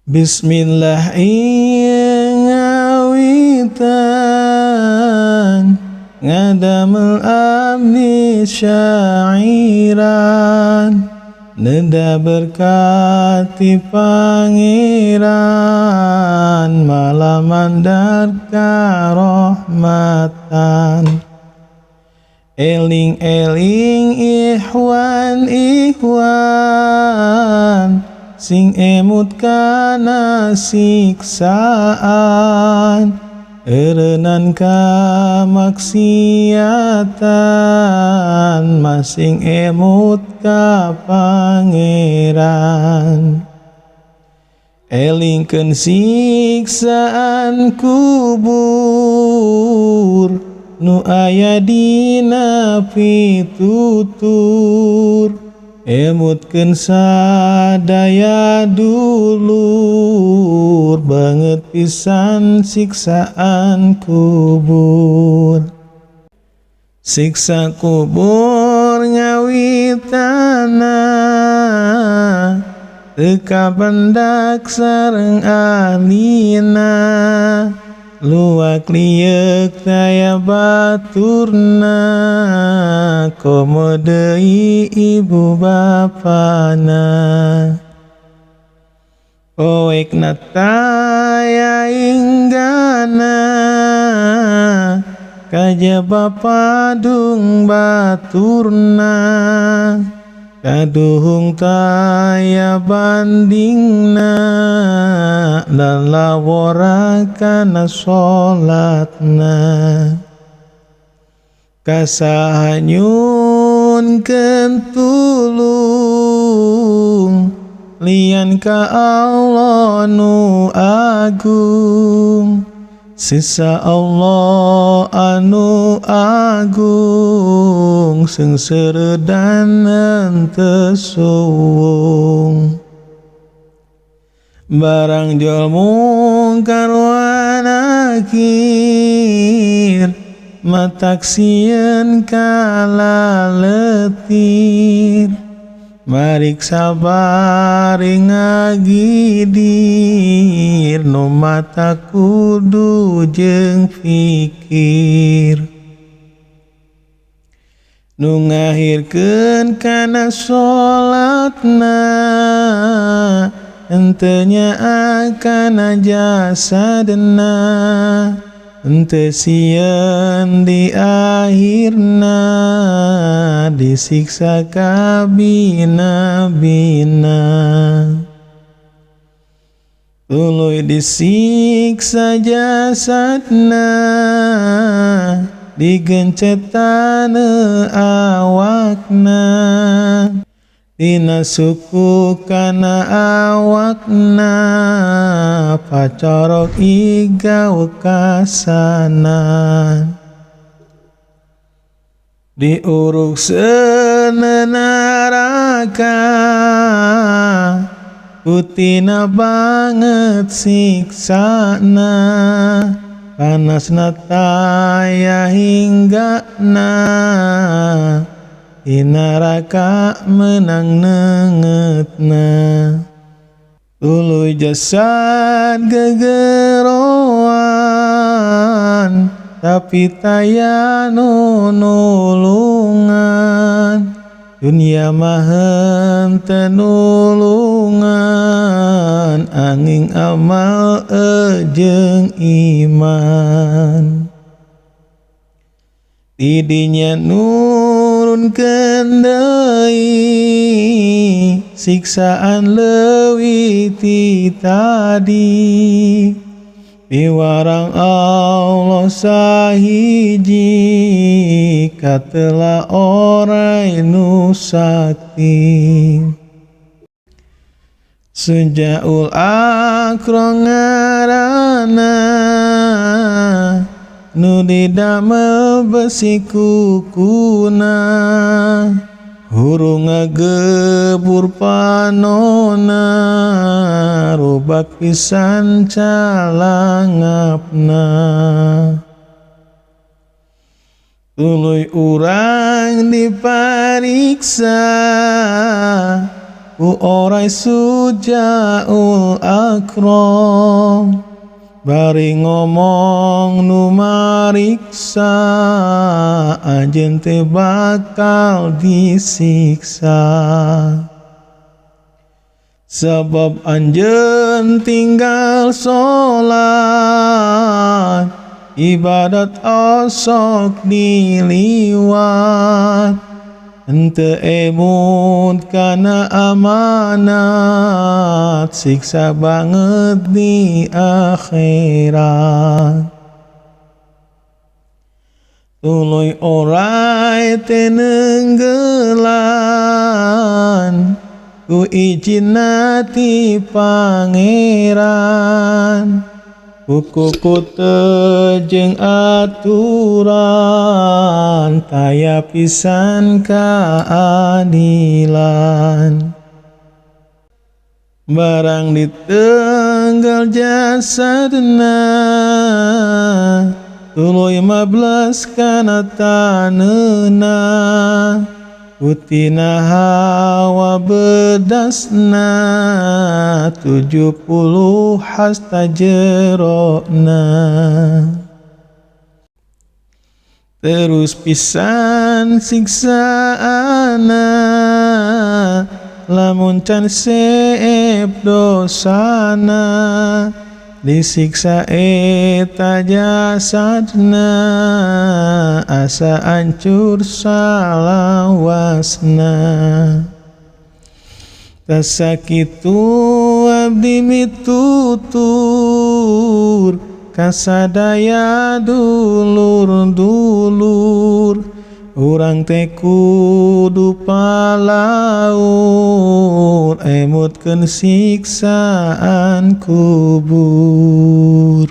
Bismillah ngawitan ngadamel abdi syairan neda berkati pangeran malamandar karohmatan eling-eling ikhwan ikhwan sing emut kana siksaan eureunnan kamaksiatan masing emut ka pangeran elingkeun siksaan kubur nu aya dina pitutur emutkeun sadaya dulur banget pisan siksaan kubur siksa kubur ngawitana teu kapendak sareng ahlina luak lieuk taya baturna komo deui ibu bapana poekna taya inggana kajaba padung baturna kaduhung taya bandingna lalawora kana salatna kasaha nyuhunkeun tulung lian ka Allah nu agung sisa Allah anu agung sengsara dan henteu suwung barang jual mungkar wa nakir matak sieun kalaletir mariksa bari ngagidir nu mata kudu jeung fikir nu ngahirkeun kana salatna henteu nyaah kana jasadna henteu sieun di akhirna disiksa kabina-bina tuluy disiksa jasadna digencetana awakna tina suku kana awakna pacorok iga wekasana diuruk seuneu neraka putina banget siksana panasna taya hinggana di neraka menang nengetna tuluy jasad gegeroan tapi taya nu nulungan dunia mah henteu nulungan angin amal jeung iman tidinya nurunkeun deui siksaan leuwih ti tadi piwarang Allah sahiji katela orai nu sakti Sujaul akro ngaranna nu didamel besi kukuna hurung ngagebur panona rubak pisan calangapna tuluy urang dipariksa ku orai sujud. jaul akram. Bari ngomong nu mariksa, anjeun teh bakal disiksa. Sebab anjeun tinggal salat, ibadat osok diliwat. Henteu emut kana amanat, siksa banget di akhirat. Tuluy orai teh nenggelan, ku ijinna ti pangeran. Kuku jeung aturan, taya pisan keadilan. Barang ditenggal jasadna, tuluy mablas kana taneuna. Utina hawa bedasna, 70 hasta jerona. Terus pisan siksaana, lamun can seep dosana. Disiksa eta jasadna, asa ancur salawasna. Tasakitu abdi mitutur, kasadaya dulur-dulur. Urang teh kudu palaur, emutkeun siksaan kubur.